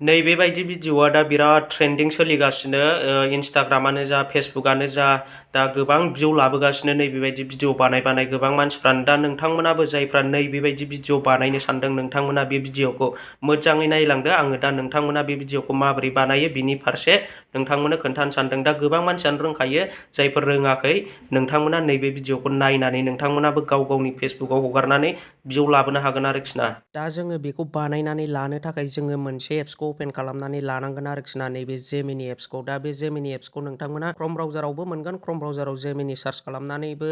नैबेबायदि भिडिअआ दा बिराद ट्रेन्डिं सोलिगासिनो इन्सटाग्रामानो जा फेसबुकआनो जा दा गोबां भिउ लाबोगासिनो नैबेबायदि भिडिअ बानाय दा मानसिफ्रानो दा नोंथांमोनाबो जायफ्रा नैबेबायदि भिडिअ बानायनो सानदों नोंथांमोना बे भिडिअखौ मोजाङै नायलांदो आङो दा नोंथांमोना बे भिडिअखौ माबोरै बानायो बिनि फारसे नोंथांमोननो खोन्थानो सानदों दा गोबां मानसियानो रोंखायो जायफोर रोङाखै नोंथांमोना नैबे भिडिअखौ नायनानै नोंथांमोनाबो गाव गावनि फेसबुकआव हगारनानै भिउ लाबोनो हागोन आरोखि ना दा जोङो बेखौ बानायनानै लानो थाखाय जोङो मोनसे एप्सखौ अपेन खालामनानै लानांगोन आरोखि ना नैबे जेमिनि एप्सखौ दा बे जेमिनि एप्सखौ नोंथांमोना क्रोम ब्राउजारावबो मोनगोन क्रोम ब्राउजाराव जेमिनि सार्च खालामनानैबो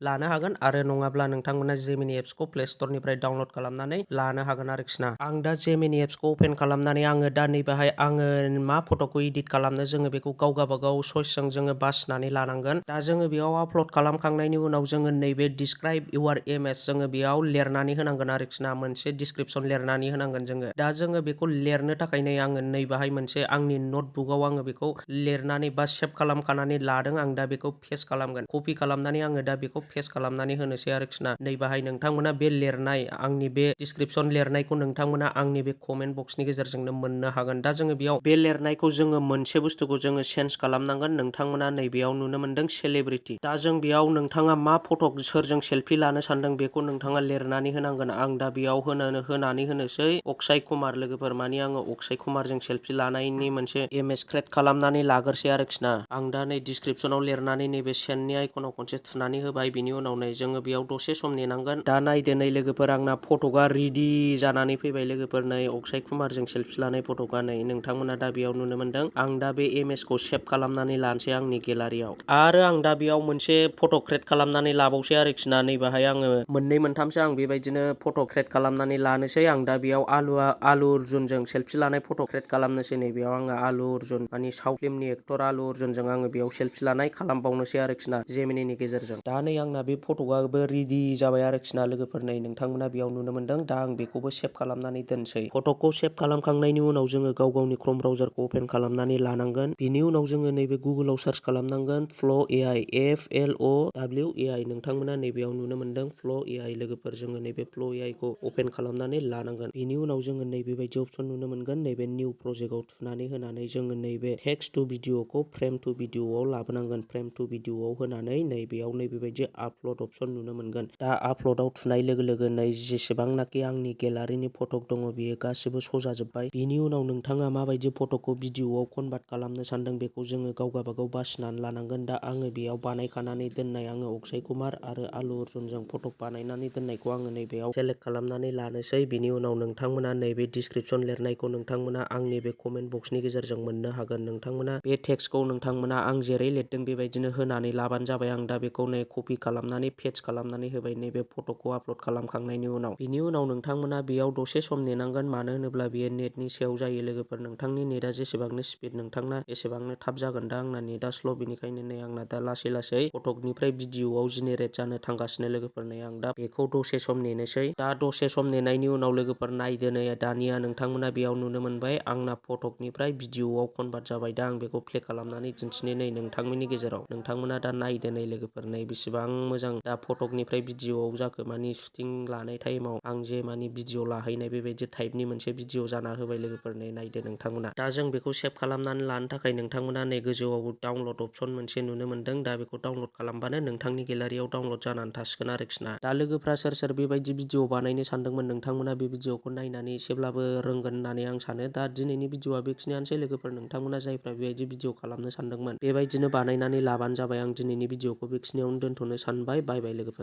लानो हागोन आरो नङाब्ला नोंथांमोना जेमिनि एप्सखौ प्ले स्टरनिफ्राय डाउनलड खालामनानै लानो हागोन आरोखि ना आं दा जेमिनि एप्सखौ अपेन खालामनानै आङो दा नैबेहाय आङो मा फट'खौ इडिट खालामनो जोङो बेखौ गाव गावबागाव चइसजों जोङो बासिनानै लानांगोन दा जोङो बेयाव आपल'ड खालामखांनायनि उनाव जोङो नैबे डिसक्राइब इउर इमेज जोङो बेयाव लिरनानै होनांगोन आरोखि ना मोनसे डिसक्रिपसन लिरनानै होनांगोन जोङो दा जोङो बेखौ लिरनो थाखाय नै आङो नैबेहाय मोनसे आंनि नटबुकआव आङो बेखौ लिरनानै बा सेभ खालामखानानै लादों आं दा बेखौ पेस्ट खालामगोन कपि खालामनानै आङो दा बेखौ पेस्ट खालामनानै होनोसै आरोखि ना नैबेहाय नोंथांमोना बे लिरनाय आंनि बे डिसक्रिपसन लिरनायखौ नोंथांमोना आंनि बे कमेन्ट बक्सनि गेजेरजोंनो मोननो हागोन दा जोङो बेयाव बे लिरनायखौ जोङो मोनसे बुस्थुखौ जोङो चेन्ज खालामनांगोन नोंथांमोना नैबेयाव नुनो मोनदों सेलेब्रिटि दा जों बेयाव नोंथाङा मा फट' सोरजों सेल्फि लानो सानदों बेखौ नोंथाङा लिरनानै होनांगोन आं दा बेयाव होनानै होनोसै अक्षय कुमार लोगोफोर मानि आङो अक्षय कुमारजों सेल्फि लानायनि मोनसे इमेज क्रियेट खालामनानै लाग्रोसै आरोखि ना आं दा नै डिसक्रिपसनाव लिरनानै नैबे सेन्टनि आइकनाव खनसे थुनानै होबाय बिनि उनाव नै जोङो बेयाव दसे सम नेनांगोन दा नायदो नै लोगोफोर आंना फट'आ रेडि जानानै फैबाय लोगोफोर नै अक्षय कुमारजों सेल्फि लानाय फट'आ नै नोंथांमोना दा बेयाव नुनो मोनदों आं दा बे इमेजखौ सेभ खालामनानै लानोसै आंनि गेलारियाव आरो आं दा बेयाव मोनसे फट' क्रियेट खालामनानै लाबावसै आरोखि ना नैबेहाय आङो मोननै मोनथामसो आं बेबायदिनो फट' क्रियेट खालामनानै लानोसै आं दा बेयाव आलु अर्जुनजों सेल्फि लानाय फट' क्रियेट खालामनोसै नै बेयाव आङो आलु अर्जुन मानि साउथ फिल्मनि एक्टर आलु अर्जुनजों आङो बेयाव सेल्फि लानाय खालामबावनोसै आरोखि ना जेमिनिनि गेजेरजों दा नै आंना बे फट'आबो रेडि जाबाय आरोखि ना लोगोफोर नै नोंथांमोना बेयाव नुनो मोनदों दा आं बेखौबो सेभ खालामनानै दोनसै फट'खौ सेभ खालामखांनायनि उनाव जोङो गाव गावनि क्रोम ब्राउजारखौ अपेन खालामनानै लानांगोन बिनि उनाव जोङो नैबे गुगोलाव सार्च खालामनांगोन फ्ल' एआइ FLOWAI नोंथांमोना नैबेयाव नुनो मोनदों फ्ल' एआइ लोगोफोर जोङो नैबे फ्ल' एआइ खौ अपेन खालामनानै लानांगोन बिनि उनाव जोङो नैबेबायदि अपसन नुनो मोनगोन नैबे निउ प्रजेक्टआव थुनानै होनानै जोङो नैबे टेक्स्ट टु भिडिअखौ फ्रेम टु भिडिअआव लाबोनांगोन फ्रेम टु भिडिअआव होनानै नैबेयाव नैबेबायदि आपल'ड अपसन नुनो मोनगोन दा आपल'डआव थुनाय लोगो लोगो नै जेसेबांनाखि आंनि गेलारिनि फट' दङ बेयो गासिबो सजाजोब्बाय बिनि उनाव नोंथाङा माबायदि फट'खौ भिडिअआव कनभार्ट खालामनो सानदों बेखौ जोङो गाव गावबागाव बासिनानै लानांगोन दा आङो बेयाव बानायखानानै दोननाय आङो अक्षय कुमार आरो आलु अर्जुनजों फट' बानायनानै दोननायखौ आङो नैबेयाव सेलेक्ट खालामनानै लानोसै बिनि उनाव नोंथांमोना नैबे डिसक्रिपसन लिरनायखौ नोंथांमोना आंनि बे कमेन्ट बक्सनि गेजेरजों मोननो हागोन नोंथांमोना बे टेक्सटखौ नोंथांमोना आं जेरै लिरदों बेबायदिनो होनानै लाबानो जाबाय आं दा बेखौ नै कपि खालामनानै पेस्ट खालामनानै होबाय नैबे फट'खौ आपल'ड खालामखांनायनि उनाव बिनि उनाव नोंथांमोना बेयाव दसे सम नेनांगोन मानो होनोब्ला बेयो नेटनि सायाव जायो लोगोफोर नोंथांनि नेटआ जेसेबांनो स्पिड नोंथांना एसेबांनो थाब जागोन दा आंना नेटआ स्ल' बेनिखायनो नै आंना दा लासै लासै फटकनिफ्राय भिडिअआव जेनेरेट जानो थांगासिनो लोगोफोर नै आं दा बेखौ दसे सम नेनोसै दा दसे सम नेनायनि उनाव लोगोफोर नायदो नै दानिया नोंथांमोना बेयाव नुनो मोनबाय आंना फटकनिफ्राय भिडिअआव कनभार्ट जाबाय दा आं बेखौ प्ले खालामनानै दिन्थिनो नै नोंथांमोननि गेजेराव नोंथांमोना दा नायदो नै लोगोफोर नै बेसेबां मोजां दा फटकनिफ्राय भिडिअआव जाखो मानि शुटिं लानाय टाइमाव आं जे मानि भिडिअ लाहैनाय बेबायदि टाइपनि मोनसे भिडिअ जाना होबाय लोगोफोर नै नायदो नोंथांमोना दा जों बेखौ सेभ खालामनानै लानो थाखाय नोंथांमोना नै गोजौआव डाउनलड अपसन मोनसे नुनो मोनदों दा बेखौ डाउनलड खालामबानो नोंथांनि गेलारियाव डाउनलड जानानै थासिगोन आरोखि ना दा लोगोफ्रा सोर सोर बेबायदि भिडिअ बानायनो सानदोंमोन नोंथांमोना बे भिडिअखौ नायनानै एसेब्लाबो रोंगोन होननानै आं सानो दा दिनैनि भिडिअआ बेखिनियानोसै लोगोफोर नोंथांमोना जायफ्रा बेबायदि भिडिअ खालामनो सानदोंमोन बेबायदिनो बानायनानै लाबानो जाबाय आं दिनैनि भिडिअखौ बेखिनियावनो दोनथ'नो सानबाय बाय बाय लोगोफोर।